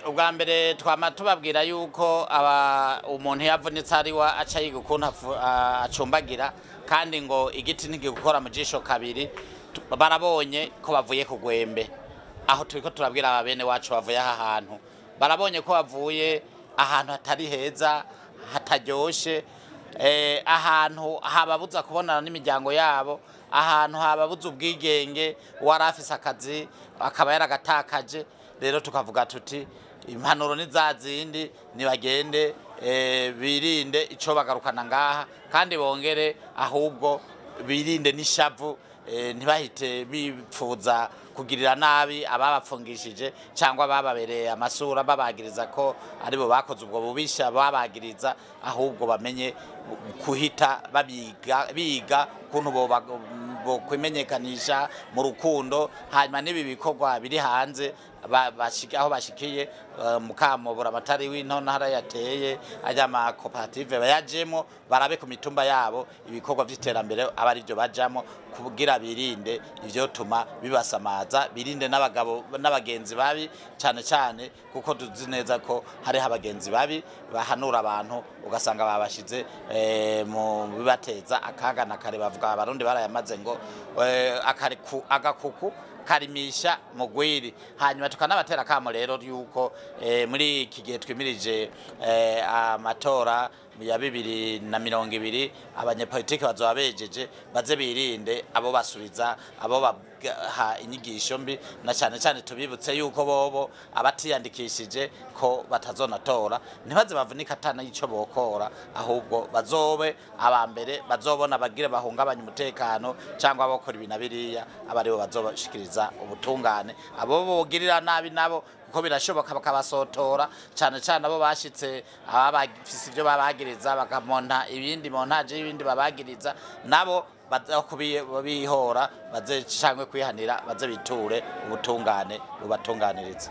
Ubwa mbere twama tubabwira yuko umuntu yavunitse ariwa aca yiga ukuntu acumbagira, kandi ngo igiti ntigikora mu jisho kabiri. Barabonye ko bavuye ku gwembe. Aho turiko turabwira aba bene wacu bavuye aha hantu, barabonye ko bavuye ahantu hatari heza, hataryoshe, ahantu hababuza kubonana n'imiryango yabo, ahantu hababuza ubwigenge, uwari afise akazi akaba yaragatakaje. Rero tukavuga tuti impanuro ni za zindi, nibagende birinde ico bagarukana ngaha, kandi bongere ahubwo birinde n'ishavu, ntibahite bipfuza kugirira nabi ababapfungishije cyangwa bababereye amasura babagiriza ko aribo bakoze ubwo bubisha babagiriza, ahubwo bamenye kuhita babiga biga kuntu bo kwimenyekanisha mu rukundo. Hanyuma n'ibi bikorwa biri hanze aho bashikiye, mukamo buramatari w'intara yateye ajya amakoperative bayajemo, barabe ku mitumba yabo ibikorwa by'iterambere aba aribyo bajamo, kugira birinde ivyotuma bibasamaza, birinde n'abagabo n'abagenzi babi cyane cyane, kuko tuzi neza ko hariho abagenzi babi bahanura abantu ugasanga babashize mu bibateza akaga. Na kare bavuga, Abarundi barayamaze ngo agakuku karimisha mugwiri. Hanyuma tukanabatera kamo rero yuko muri iki gihe twimirije amatora ya 2020, abanyepolitike bazoba bejeje, baze birinde abo basubiza, abo baha inyigisho mbi, na cyane cyane tubibutse yuko bobo abatiyandikishije ko batazonatora. Ntibaze bavunika atana ico bokora, ahubwo bazobe aba mbere bazobona bagire bahungabanya umutekano cyangwa abakora ibi na biriya, aba aribo bazobashikiriza ubutungane. Abo bogirira nabi nabo, kuko birashoboka bakabasotora, cyane cyane abo bashitse ababafise ibyo babagiriza bakamonta ibindi montaje y'ibindi babagiriza, nabo bihora baze cyangwa kwihanira, baze biture ubutungane bubatunganiriza.